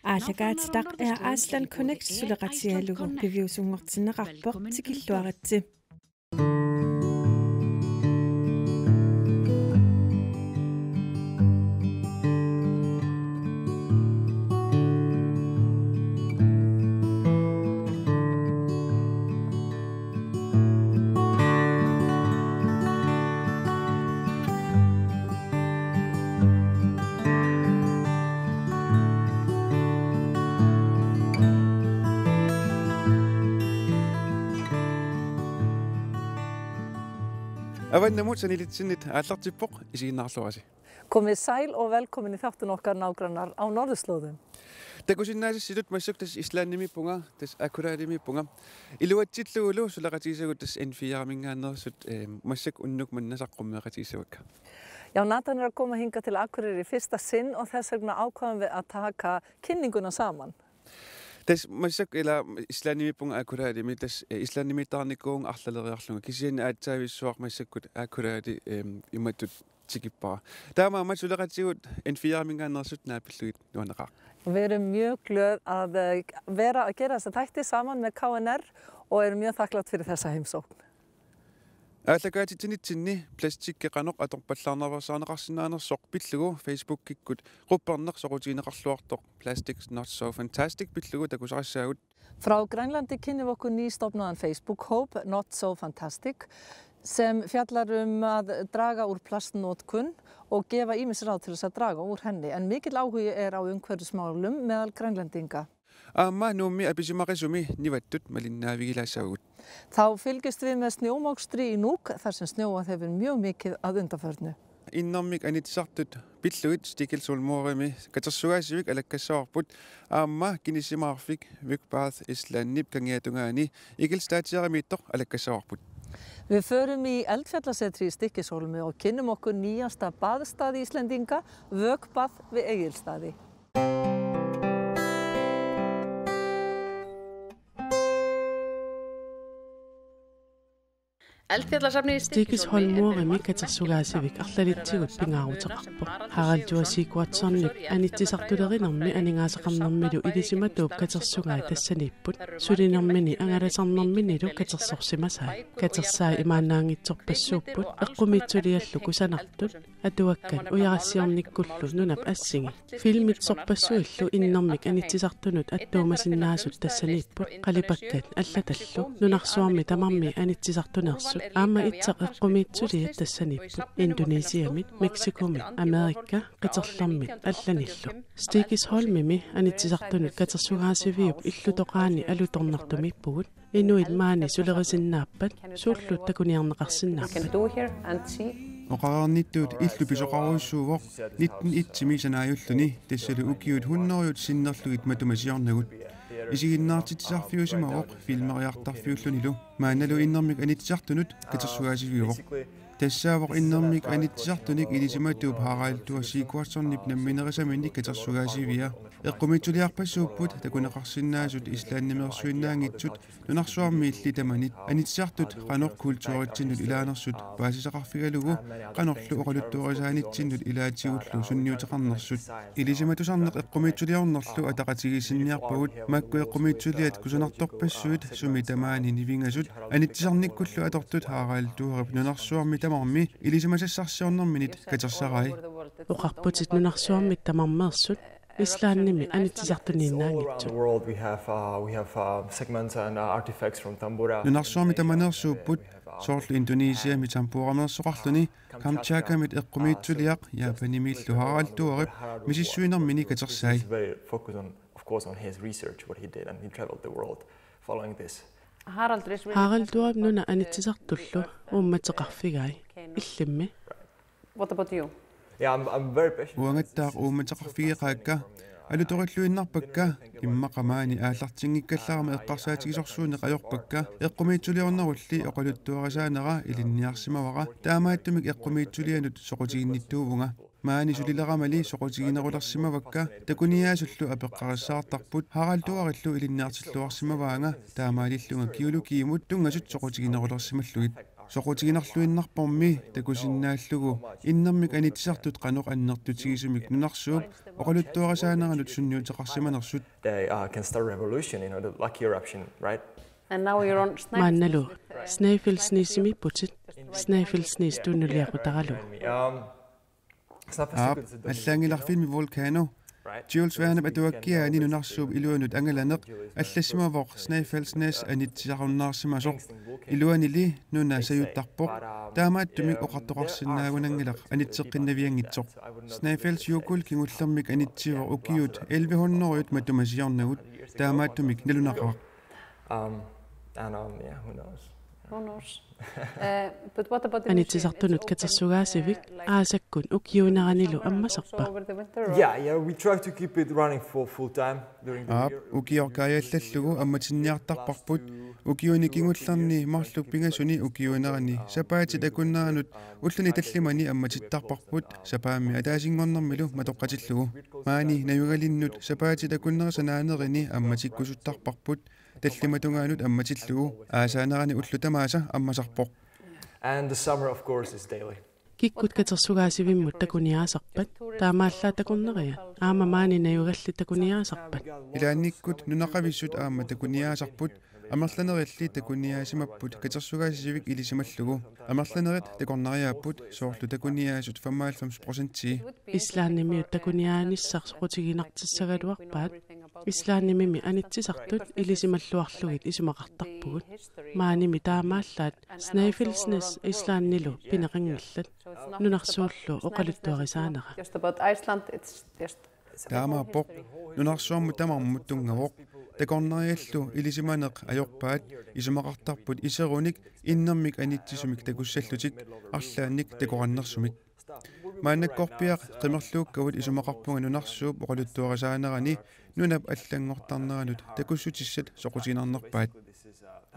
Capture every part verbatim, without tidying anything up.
Aallakaatitaq Air Iceland Connect suleqatigalugu piviusunngortinneqarpoq, tikilluaritsi. Avannamut sanilitsinnit aallartippoq, isiginnaarluarisi. Komið sæl og velkomin í þáttinn okkar Nágrannar á norðurslóðum. Takusinnaasassitut, massakkut tassa Islandimiippunga, tassa Akureyrimiippunga. Iluatsillugulu suleqatigisagut tassa N fire-minngaanneersut, eh, massakkut unnuk manna saqqummeeqatigissavakka. Já, Nathan er að koma hingað til Akureyrar í fyrsta sinn og þess vegna ákváðum við að taka kynninguna saman. Tassa massakkut ila Islandimiippunga Akureyrimi, tassa, eh, Islandimiittarnikuuvunga arlaleriarlunga. Kisianni aatsaavissuaq massakkut Akureyri, em, imatut tikippara. Taamaammat suleqatigut N fire-minngaanneersut naapillugit, nuanneqaaq. Og við erum mjög glöð að, eh, vera að gera þessa þætti saman með K N R og erum mjög þakklát fyrir þessa heimsókn. Aallakaatitsinitsinni plastikki qanoq atorpallaarnaveersaarneqarsinnaanersoq pillugu Facebookikkut qupperneq soqutigineqarluartoq Plastics Not So Fantastic pillugu takusarissaagut. Frá Grænlandi kynnum við okkur nýstofnaðan Facebook-hóp, Not So Fantastic, sem fjallar um að draga úr plastnotkun og gefa ýmis ráð til þess að draga úr henni. En mikill áhugi er á umhverfismálum meðal Grænlendinga. Aamma Nuummi apisimaqisumi nivattut malinnaavigilaassagut. Þá fylgjumst við með snjómokstri í Nuuk, þar sem snjóað hefur mjög mikið að undanförnu. Innermik anitsisartut pillugit Stikkilsólmurimi katersugaasivik alakkassavarput, aamma kinissisimaarfik Vökvað Islandip kangiatungaani Egilsstaðasetrimiittoq alakkassavarput. Við förum í eldfjallasetrið í Stykkishólmi og kynnum okkur nýjasta baðstað Íslendinga, Vökvað við Egilsstaði. Eldfjallasafnið í Stykkishólmurimi katersugaasivik arlalitsigut pingaaruteqarpoq. Haraldur Sigurðssonip anitsisartulerinermi aningaasaqarnermilu ilisimatuup katersugai tassaniipput. Sulinermini angalasarnerminilu katersorsimasai. Katersai imaannaanngitsorpassuupput, eqqumiitsuliallu kusanartut, atuakkat ujarassiornikkullu nunap assingi. Filmitsorpassuillu innermik anitsisartunut attuumasinnaasut tassaniipput, qalipakkat allatallu. Nunarsuarmi tamarmi anitsisartuneersut aamma itseq eqqumiitsuliat tassaniipput, Indonesiamit, Mexicomi, Amerika, qiterlermit allanillu. Stykkishólmimi anitsisartunut katersugaasiviup illutoqaani alutornartumiippugut. Inuit maani sulerisinnaappat suullu takuniarneqarsinnaappat. Oqareernittuut illu pisoqarujussuuvoq nitten et-imi sanaajulluni, tassalu ukiut hundredet sinnerlugit matuma siornagut. Isiginnaartitsisarfiusimavoq filmeriartarfiullunilu. Maannalu innermik anitsisartunut katersugaasiviuvoq. Tassaavoq innermik anitsisartunik ilisimatuup Haraldur Sigurðssonip namminerisaminik katersugaasivia. Eqqumiitsuliarpassuupput takuneqarsinnaasut islandimeersuinnaanngitsut nunarsuarmiilli tamanit. Anitsisartut qanoq kulturitsinnut ilaanersut paasisaqarfigalugu qanorlu oqaluttuarisaanitsinnut ilaatigullu sunniuteqarnersut. Ilisimatusarneq eqqumiitsuliornerlu ataqatigiissinniarpagut, makku eqqumiitsuliat kusanartorpassuit sumi tamaani nivingasut anitsisarnikkullu atortut Haraldurip nunarsuarmi tamarmi ilisimasassarsiornerminit katersarai. Oqarputit nunarsuarmit tamarmeersut Islandimi anitsisartuniinnaanngitsut. Around the world, we have, uh, we have, uh, segments and, uh, artifacts from Tambura. Nunarsuarmi tamaneersuupput, soorlu Indonesiami Tamburameersoqarluni, Kamchakamit eqqumiitsuliaq, Japanimiillu Haraldurip misissuinermini katersai. He's very focused on, of course, on his research, what he did, and he traveled the world following this. Haraldurip nuna anitsisartullu uummateqarfigai. Illimmi? What about you? Yeah, I'm, I'm very passionate. Uangattaaq uummateqarfigeqaakka, alutorilluinnarpakka, immaqa maani aallartinngikkallarama eqqarsaatigisorsuuneq ajorpakka, eqqumiitsuliornerulli oqaluttuarisaanera ilinniarsimavara, taamaattumik eqqumiitsulianut soqutiginnittuuvunga. Maani sulileramali soqutiginerulersimavakka, takuniaasullu apeqqarissaartarput, Haraldurillu ilinniartilluarsimavaanga, taamaalillunga geologimut tunngasut soqutiginerulersimallugit. Soqutiginarluinnarpormi takusinnaallugu innermik anitsisartut qanoq annertutigisumik nunarsuup oqaluttuarisaaneranut sunniuteqarsimanersut. They uh, can start a revolution, you know, the lucky eruption, right? And now you're on Maannalu Snæfellsnesimiipputit. Snæfellsnes tunnuliaqutaralugu. Um, Aap, allaanngilarfimmi vulkano. Jules Vernep atuakkiaani nunarsuup iluanut angalaneq allassimavoq Snæfellsnes anitsisarunnaarsimasoq. Iluanili nuna sajuttarpoq. Taamaattumik oqartoqarsinnaagunanngilaq anitseqqinnavianngitsoq. Snæfellsjökull kingullermik anitsivoq ukiut elleve hundrede matuma siornagut. Taamaattumik nalunaqaaq. Um, and um, yeah, who knows? Who knows? Uh, but what about the Anitsisartunut katersugaasivik aasakkut ukiuuneranilu ammasarpa? Over the winter? Or? Yeah, yeah, we try to keep it running for full time during the Aap, year. Ukioq kaajallallugu ammatinniartarparput. Ukiuni kingullerni marluk pingasuni ukiuunerani sapaatit akunneranut ulluni tallimani ammatittarparput, sapaammi ataasinngornermilu matoqqatillugu. Maani najugalinnut sapaatit akunnerisa naanerini ammatikkusuttarparput, tallimatungaanut ammatillugu. Aasaanerani ullut tamaasa ammasarpoq. And the summer, of course, is daily. Kikkut katersugaasivimmut takuniaasarpat? Taamaallaat takornariat aamma maani najugallit takuniaasarpat? Ilaannikkut nunaqavissut aamma takuniaasarput, amerlanerilli takuniaasimapput katersugaasivik ilisimallugu. Amerlanerit takornariaapput, soorlu takuniaasut femoghalvfems procentii. Islandimiut takuniaanissaq soqutiginartissagaluarpaat. Islandimimi anitsisartut ilisimalluarlugit isumaqartarpugut. Maanimi taamaallaat Snæfellsnes Islandilu pineqanngillat. Nunarsuullu oqaluttuarisaanera. Just about Iceland, it's just Taamaappoq, nunarsuarmut tamarmut tunngavoq. Takornariallu ilisimaneq ajorpaat, isumaqartarput iserunik innermik anitsisumik takussallutik, arlaannik takorannersumik. Maannakkorpiaq qimerluukkagut isumaqarpunga nunarsuup oqaluttuarisaanerani nunap allanngortarneranut takussutissat soqutiginarnerpaat.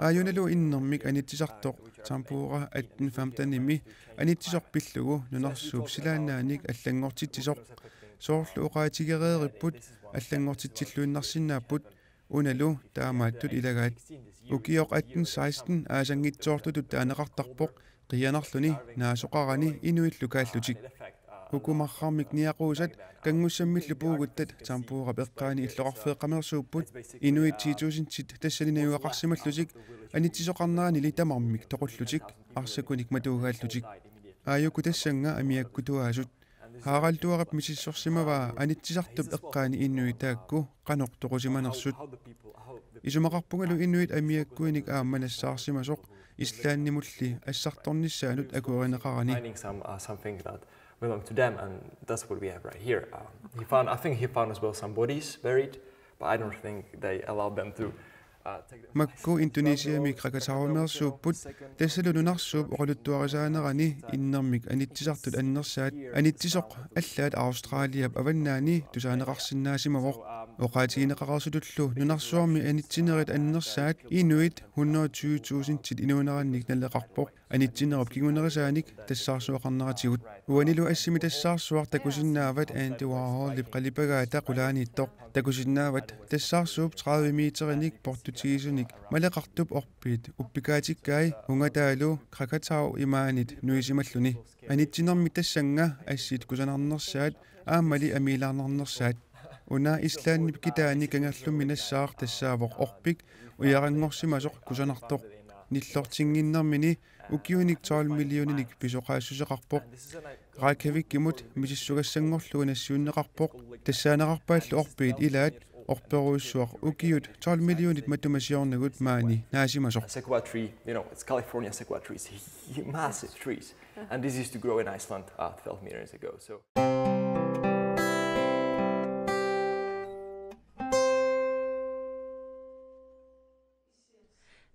Aajunalu innermik anitsisartoq Tempura atten femtenimi anitsisoq pillugu nunarsuup silaannaanik allanngortitsisoq. Soorlu oqaatigereeripput allanngortitsilluinnarsinnaapput, unalu taamaattut ilagaat. Ukioq atten seksten aasanngitsoortutut taaneqartarpoq, qiianarluni naasoqarani inuillu kaallutik. Uku marrarmik niaquusat kanngussammillu puuguttat Tempurap eqqaani illoqarfeeqqameersuupput, inuit ti tusindit tassani najugaqarsimallutik, anitsisoqarneranili tamarmik toqullutik, arsakunik matuugaallutik. Aajuku tassannga amiakkutuaasut. Haralduarip misissorsimavaa anitsisartup eqqaani inuit taakku qanoq toqusimanersut. Isumaqarpungalu inuit amiakkuinik aamma nassaarsimasoq, Islandimulli assartornissaanut akuerineqarani. Finding some uh, something that belonged to them, and that's what we have right here. Um, he found, I think he found as well some bodies buried, but I don't think they allowed them to uh, take them. Makku Indonesiami Krakataumeersuupput, tassalu nunarsuup oqaluttuarisaanerani innermik anitsisartut annersaat, anitsisoq allaat Australiap avannaani tusaaneqarsinnaasimavoq. Oqaatigineqareersutullu nunarsuarmi anitsinerit annersaat inuit hundrede tyve tusindit inuunerannik naleqarpoq. Anitsinerup kingunerisaanik tassaarsuaqarneratigut. Uanilu assimi tassaarsuaq takusinnaavat Andy Warholip qalipagaata qulaaniittoq. Takusinnaavat tassaarsuup tredive meterinik portutigisunik maleqartup orpiit uppikaatikkai ungataalu Krakatau imaanit nuisimalluni. Anitsinermi tassannga assit kusanarnersaat aammali amiilaarnarnersaat. Una Islandip kitaani kangerlummi nassaaq tassaavoq orpik ujaranngorsimasoq kusanartoq. Nillortinnginnermini ukiunik tolv millioninik pisoqaassuseqarpoq. Reykjavikimut misissugassanngorlugu nassiunneqarpoq. Tassaaneqarpaallu orpiit ilaat, orperujussuaq ukiut tolv millionit matuma siornagut maani naasimasoq. Sequoia tree, you know, it's California sequoia trees, massive trees. And this used to grow in Iceland uh, twelve meters ago. So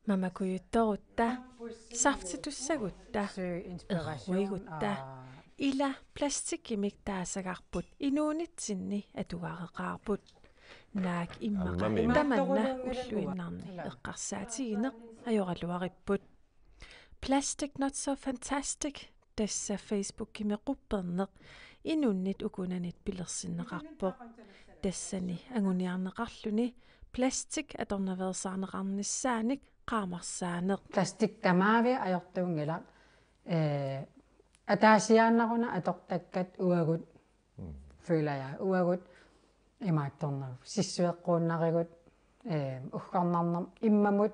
Mamakujuttorutta, saftitussagutta, erruigutta, ila plastikkimik taassagarput inuunitsinni atugareqaarput. Naak immaqa tamanna ulluinnarni eqqarsaatigineq ajoraluaripput. Plastic Not So Fantastic, tassa Facebookimi qupperneq, inunnit ukunanit pilersinneqarpoq. Tassani anguniarneqarluni plastik atornaveersaarneqarnissaanik qaamarsaaneq. Plastik tamaaviat ajortuunngilaq. Ee, ataasiaannaruna atortakkat uagut, føler jeg, uagut imaattorneq sissueqquunnarigut, ee, uggornarnermut immamut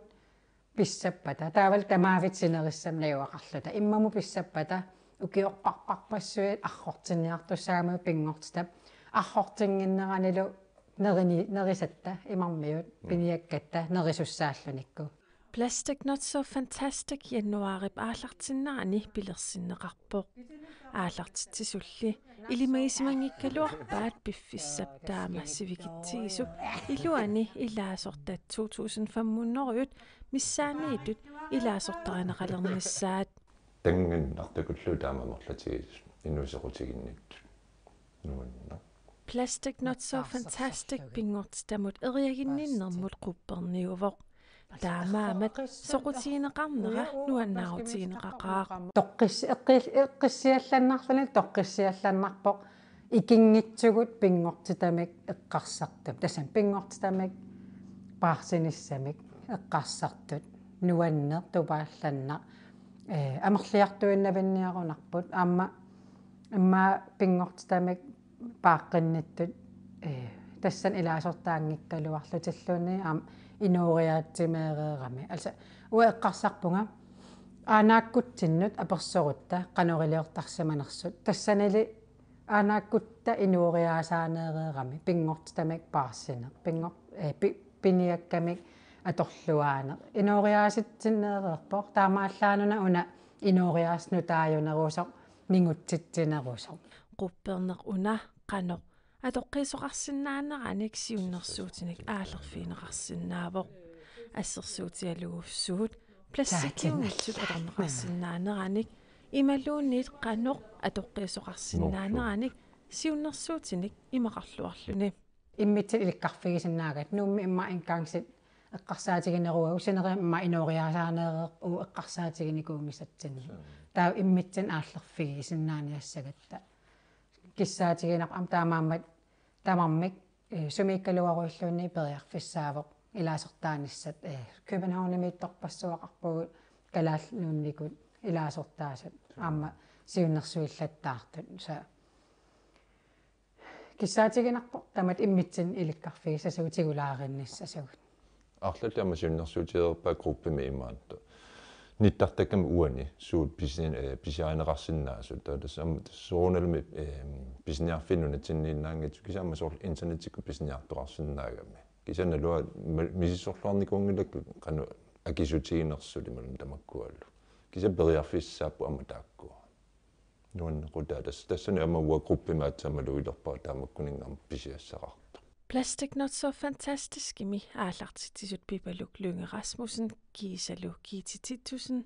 pissappata. Taavalu tamaavit sinerissap najugaqarluta. Immamut pissappata ukiorparparpassuit arrortinniartussaammat pinngortitap arrortinnginneranilu nerini-, nerisatta imarmiut piniakkatta nerisussaallunikkut. Plastic Not So Fantastic januaarip aallartinnerani pilersinneqarpoq. Aallartitsisulli ilimagisimanngikkaluarpaat piffissap taama sivikitsisup iluani ilaasortat to tusind fem hundrede missaanniittut ilaasortarineqalernissaat. Tannginnartukullu taama amerlatigisut inuusequtiginnittut. Nuanneq. Plastic Not So Fantastic pinngortitamut eriaginninnermut qupperniuvoq. Taamaammat soqutigineqarnera nuannaarutigineqaqaaq. Toqqis-, eqqis-, eqqissiallannarluni toqqissiallannarpoq ikinngitsugut pinngortitamik eqqarsartut. Tassami pinngortitamik paarsinissamik eqqarsartut. Nuanneq tupaallannaq. Ee, amerliartuinnavinniarunarput. Aamma immaqa pinngortitamik paaqqinnittut, ee, tassani ilaasortaanngikkaluarlutilluunniit aamma inooriaatsimeereerami. Altså, uanga eqqarsarpunga aanaakkutsinnut apersorutta qanoq iliortarsimanersut. Tassanili aanaakkutta inooriaasaaneereerami pinngortitamik paarsineq. Pinngor-, ee, pi-, piniakkamik atorluaaneq. Inooriaasitsinneereerpoq taamaallaanuna una inooriaaseq nutaajunerusoq mingutsitsinerusoq. Qupperneq una qanoq atoqqiisoqarsinnaaneranik siunnersuutinik aallerfigineqarsinnaavoq. Assersuutigalugussuut plastikkiunngitsut atorneqarsinnaaneranik imaluunniit qanoq atoqqiisoqarsinnaaneranik siunnersuutinik imaqarluarluni. Immitsinnut ilikkarfigisinnaagatta, Nuummi immaqa engangssit eqqarsaatigineruagut, sineriammi immaqa inooriaasaaneereerput eqqarsaatiginikuunngisatsinnut. Suu. Taava immitsinnut aallerfigisinnaaniassagatta. Kissaatiginarpoq aamma taamaammat tamarmik, ee, sumiikkaluaruilluunniit periarfissaavoq ilaasortaanissat, ee, Københavnimiittorpassuaqarpugut Kalaallit Nuunnikut ilaasortaasut aamma siunnersuillattaartut. Tassa kissaatiginarpoq tamatta immitsinnut ilikkarfigissasugut tigulaarinnissasugut. Arlallit aamma siunnersuutigereerpaat gruppimi imaattoq nittartakkami uani suut pisi-, ee, pisiarineqarsinnaasoq. Taava tassa aamma tassa soorunalimi, ee, pisiniarfiit nunatsinniinnaanngitsut kisianni aamma soorlu internettikkut pisiniartoqarsinnaagami. Kisianni naluara mi-, misissorluarnikuunngilakkit qanoq akisutiginersut imaluunniit tamakkualu. Kisianni periarfissaapput aamma taakkua. Nuannequtaa tassa, tassani aamma uanga gruppimi aatsaat malugilerpara taamakkuninnga aamma pisiassaqartoq. Plastic Not So Fantastiskimi aallartitsisut Pipaluk Lynge Rasmussen kiisalu Gitte Titussen.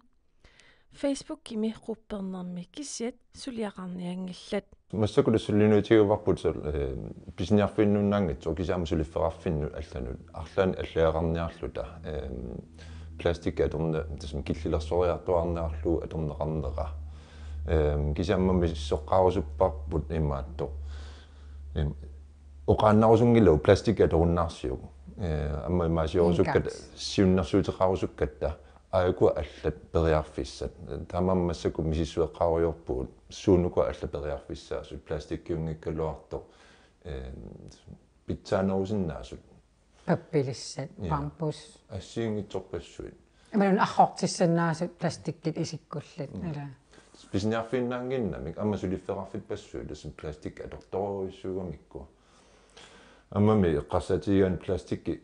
Facebookimi quppernermi kisiat suliaqarnianngillat. Massakkut tassa suliniutigivarput sul-, ee, pisiniarfiinnuinnaanngitsoq kisianni aamma suliffeqarfinnut allanut arlaannik allagaqarniarluta, ee, plastikki atorne-, tassami killilersoriartuaarniarlugu atorneqarnera. Ee, kisianni aamma misissoqqaarusupparput imaattoq. Ee, oqaannarusunngilagut plastikki atorunnaarsiuk. Ee, aamma imaasiorusukkatta, engangssit, siunnersuuteqarusukkatta, aajuku allat periarfissat. Taamaammat massakkut misissueqqaarujoorpugut suut ukua allat periarfissaasut, plastikkiunngikkaluartoq, ee, pitsaanerusinnaasut. Pappilissat, ja, pampus. Assigiinngitsorpassuit. Imaluunniit arrortissinnaasut plastikkit isikkullit. Mm. Ila. Pisiniarfiinnaannginnamik, aamma suliffeqarfippassuit, tassa plastikki atortorujussuugamikku. Aammami eqqarsaatigigaanni plastikki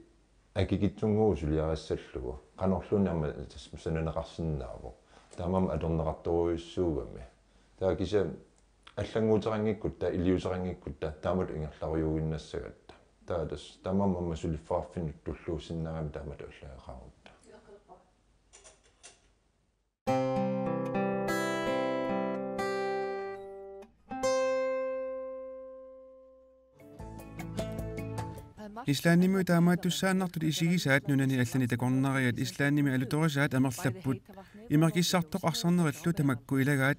akikitsunnguuvoq suliarissallugu. Qanorluunniit aamma tassa sananeqarsinnaavoq. Taamaammat atorneqartorujussuugami. Taava kisianni allannguuteqanngikkutta, iliuuseqanngikkutta, taamatut ingerlarujuuginnassagatta. Taava tassa, taamaammat aamma suliffeqarfinnut tulluussinnaagami taamatut allagaqarutta. Islandimiut taamaattussaannartut isigisaat nunani allani takornariat Islandimi alutorisaat amerlapput. Imerkissartoq arsarnerillu tamakku ilagaat.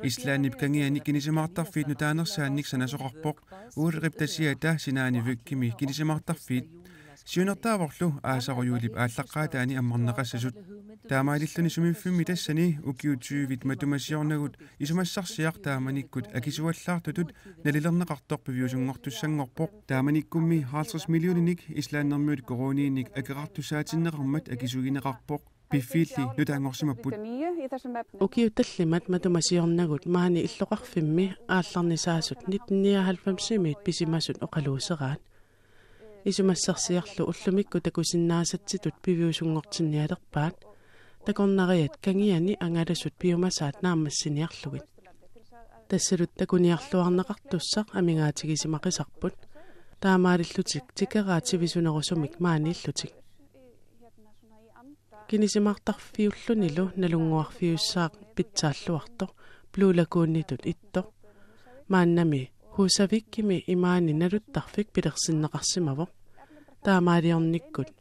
Islandip kangiani kinisimaartarfiit nutaanersaannik sanasoqarpoq. Ulrip tasiata sinaani Vykkimi kinisimaartarfiit Siunertaavorlu aasaq juulip aallaqqaataani ammarneqassasut. Taamaalilluni sumiiffimmi tassani ukiut tyvit matumasiornagut isumassarsiaq taamanikkut akisuallaartutut nalilerneqartoq piviusunngortussanngorpoq. Taamanikkummi halvtreds millioninik islandimiut koruuniinik akeqartussaatinneqarmat akisugineqarpoq. Piffiilli nutaanngorsimapput. Ukiut tallimat matumasiornagut maani illoqarfimmi aallarnisaasut nitten nioghalvfemsimiit pisimasut oqaluuseraat. Isumassarsiarlu ullumikkut takusinnaasatsitut piviusunngortinnialerpaat. Takornariat kangiani angalasut piumasaat naammassiniarlugit. Tassalu takuniarluarneqartussaq amigaatigisimaqisaarput. Taamaalillutik tikeraat sivisunerusumik maaniillutik. Kinisimaartarfiullunilu nalunnguarfiussaaq pitsaalluartoq Blue Lagoonitut ittoq. Maannami Húsavíkimi imaani naluttarfik pilersinneqarsimavoq. Taamaaliornikkut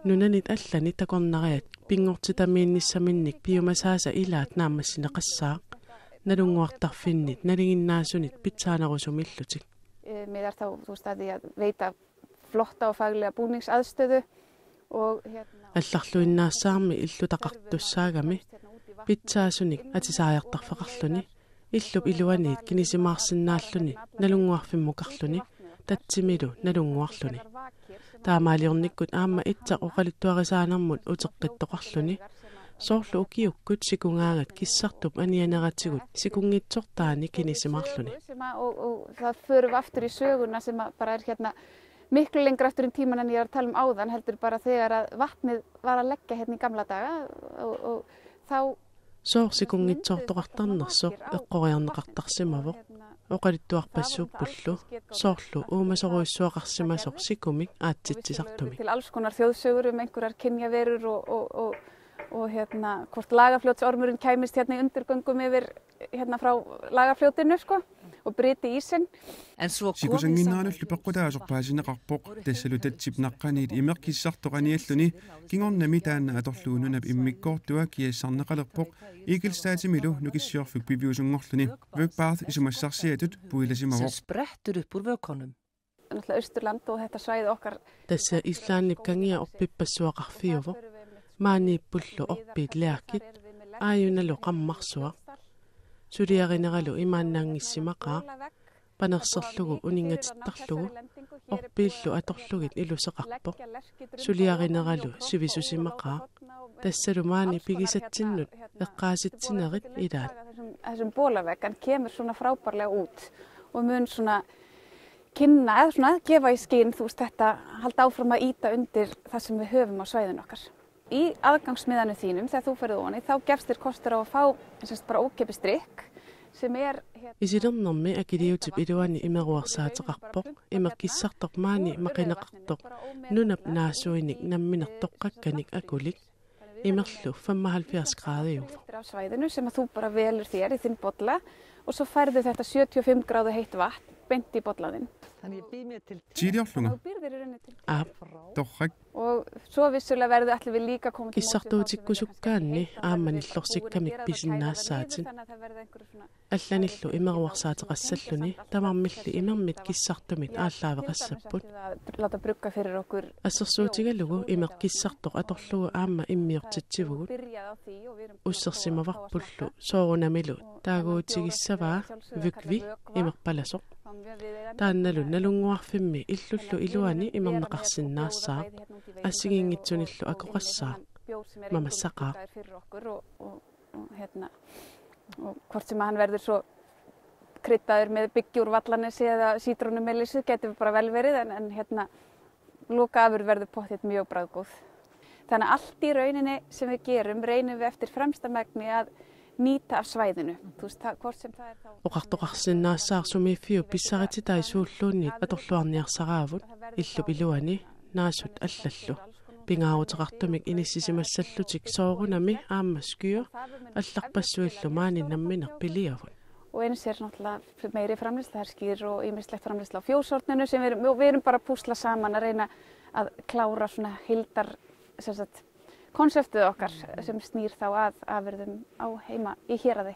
nunanit allanit takornariat pinngortitamiinnissaminnik piumasaasa ilaat naammassineqassaaq. Nalunnguartarfinnit nalinginnaasunit pitsaanerusumiillutik. Eh, miðar þá, þú veist, að veita flotta og faglega búningsaðstöðu og, allarluinnaassaarmi illutaqartussaagami pitsaasunik atisaajartarfeqarluni, illup iluaniit kinisimaarsinnaalluni nalunnguarfimmukarluni, tatsimilu nalunnguarluni. Taamaaliornikkut aamma itsaq oqaluttuarisaanermut uteqqittoqarluni, soorlu ukiukkut sikungaangat kissartup anianeratigut sikunngitsortaani kinisimaarluni. Sem og, og, og förum við aftur í söguna sem bara er miklu lengra aftur í tímann en ég er tala um áðan, heldur bara þegar vatnið var leggja í gamla daga og, og Soorlu sikunngitsoortoqartarnersoq eqqoriarneqartarsimavoq oqaluttuarpassuuppullu, soorlu uumasorujussuaqarsimasoq sikumik aatsitsisartumik. Til alls konar þjóðsögur um einhverjar kynjaverur og, og, og, og, og, hvort Lagarfljótsormurinn kæmist í undirgöngum yfir, frá Lagarfljótinu, sko, og brytji ísinn. En så kom Sikusanginnaanullu peqqutaasoq paasineqarpoq, tassalu tatsip naqqaniit imeq kissartoq anialluni, kingornami taanna atorlugu nunap immikkoortua kiassarneqalerpoq, Egilsstaðimilu Nukissiorfik piviusunngorluni. Vöggbát isumassarsiatut puilasimavoq. Sem sprettur upp úr vökunum. Náttúrulega Austurland og þetta svæði okkar. Tassa Islandip kangia orpippassuaqarfiuvoq. Maaniippullu orpiit lærkit, aajunalu qarmarsuaq. Suliarineralu imaannaanngissimaqaaq. Panerserlugu uninngatittarlugu, orpiillu atorlugit iluseqarpoq. Suliarineralu sivisusimaqaaq. Tassalu maani pigisatsinnut eqqaasitsinerit ilaat. Bollaveggan kemur svona frábærlega út og mun svona kynna, eða svona gefa í skyn, þú veist, þetta, halda áfram að ýta undir það sem við höfum á svæðinu okkar. Í aðgangsmiðanum þínum, þegar þú ferð ofan í, þá gefst þér kostur á að fá, sem sagt, bara ókeypis drykk, sem er, Isilernermi akiliutip iluani imeruersaateqarpoq, imeq kissartoq maani maqineqartoq, nunap naasuinik nammineq toqqakkanik akulik, imerlu femoghalvfjerds grader. Á svæðinu sem að þú bara velur þér í þinn bolla og svo færðu þetta sjötíu og fimm gráðu heitt vatn beint í bollan. Tíliorlunga. Aap. Torrak. Og svo vissulega verður, ætlum við líka koma til móts við Kissartuutikkusukkaanni aamma nillorsikkamik pisinnaassaatit. Allanillu imeruersaateqassalluni tamarmilli imermit kissartumit aallaaveqassapput. Láta brugga fyrir okkur. Assersuutigalugu imeq kissartoq atorlugu aamma immiortitsivugut. Ussersimavarpullu soorunamilu taaguutigissavaa Vögvi imerpalasoq. Taannalu nalunnguarfimmi illullu iluani imerneqarsinnaassaaq, assigiinngitsunillu akoqassaaq, mamassaqaaq. Og, og, og, og hvort sem hann verður svo kryddaður með byggi úr Vallanesi eða sítrónumelísu, getur bara vel verið, en, en, lokaafurð verður pottið mjög bragðgóð. Þannig allt í rauninni sem við gerum, reynum við eftir fremsta megni að nýta af svæðinu. Oqartoqarsinnaassaaq sumiiffiup pissarititaasuulluunniit atorluarniarsaraavut, illup iluani naasut allallu. Pingaaruteqartumik inissisimassallutik soorunami aamma skyr allarpassuillu maani nammineq piliavut. Og eins er náttúrulega meiri framleiðsla, herskýr og ýmislegt framleiðsla á fjóshorninu sem við erum, við erum bara að púsla saman, reyna, klára svona heildar, sem sagt, konseptið okkar sem snýr, mm, okkar afurðum á heima í héraði.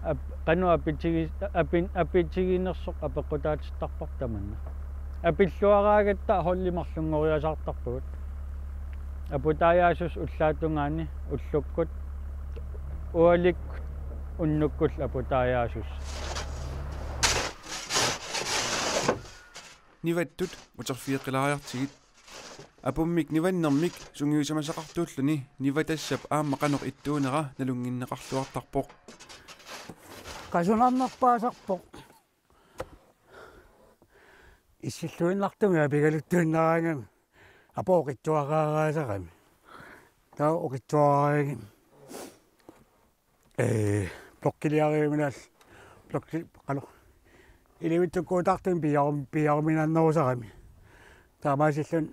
Ap-, qanoq apitigi-, apin-, apitiginersoq apeqqutaatittarparput tamanna. Apilluaraagatta holdi marlunngoriasaartarpagut. Aputaajaasussat ullaap tungaani ullukkut, ualikkut, unnukkullu aputaajaasussat. Nivattut uterfigeqqilaariartigit. Apummik nivannermik sungiusimasaqartuulluni nivatassap aamma qanoq ittuunera nalunnginneqarluartarpoq. Qasunarnerpaasarpoq. Issilluinnartumik apigaluttuinnaraangami. Apuup oqitsuaraaraasarami. Taava oqitsuaraaraangami. Ee, blokkiliariuminaal, blokki-, qanoq. Ilivitsukkuutaartumik piiarum-, piiaruminaannerusarami. Taamaasilluni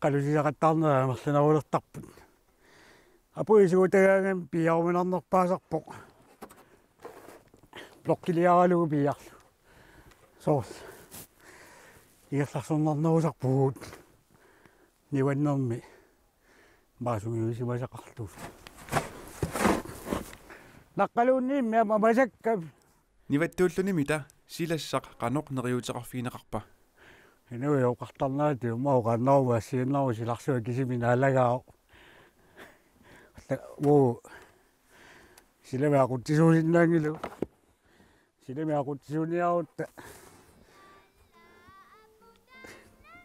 qalusisaqattaarneri amerlanerulertarput. Apuup isuutagaangami piiaruminarnerpaasarpoq. Blokkiliaralugu piiarlugu. Soorlu. Ingerlarsornarnerusarpugut. Nivannermi. Maani sungiusimasaqartugut. Naqqaluunniimmi aamma masakka. Nivattuullunimita silassaq qanoq neriuuteqarfigineqarpa? Inuit oqartarnerat uuma oqaannaruma assigiinnarunik silarsuaq kisimi naalagaavoq. Alla, uu. Silami aqutsisuusinnaanngilagut. Silami aqutsisuuniarutta.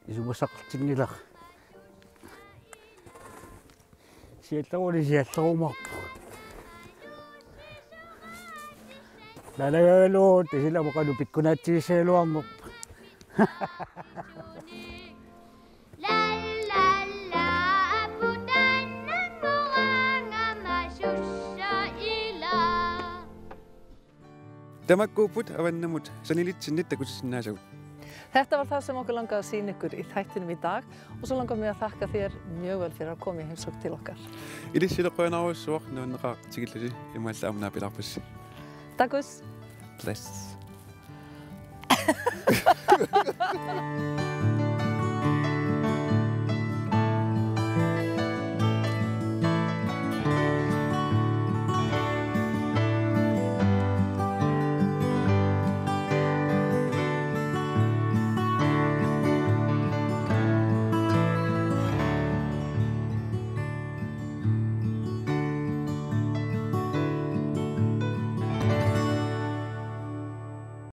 Isumassaqartinngilara. Sialleruli siallerumaarpoq. Naalagaagaluarutta silami qanoq pikkunaatsigisagaluarnerpoq. La, la, la, aputaannanngorangama sussa ila. Tamakkuupput avannamut sanilitsinnit takutissinnaasagut. Þetta var það sem okkur langaði að sýna ykkur í þættinum í dag og svo langar mig að þakka þér mjög vel fyrir að koma í heimsókn til okkar. Ilissi qujanarsuaq nuanneqaaq tikillusi, imaallaat aamma naapilaarpassi. Takk. Bless.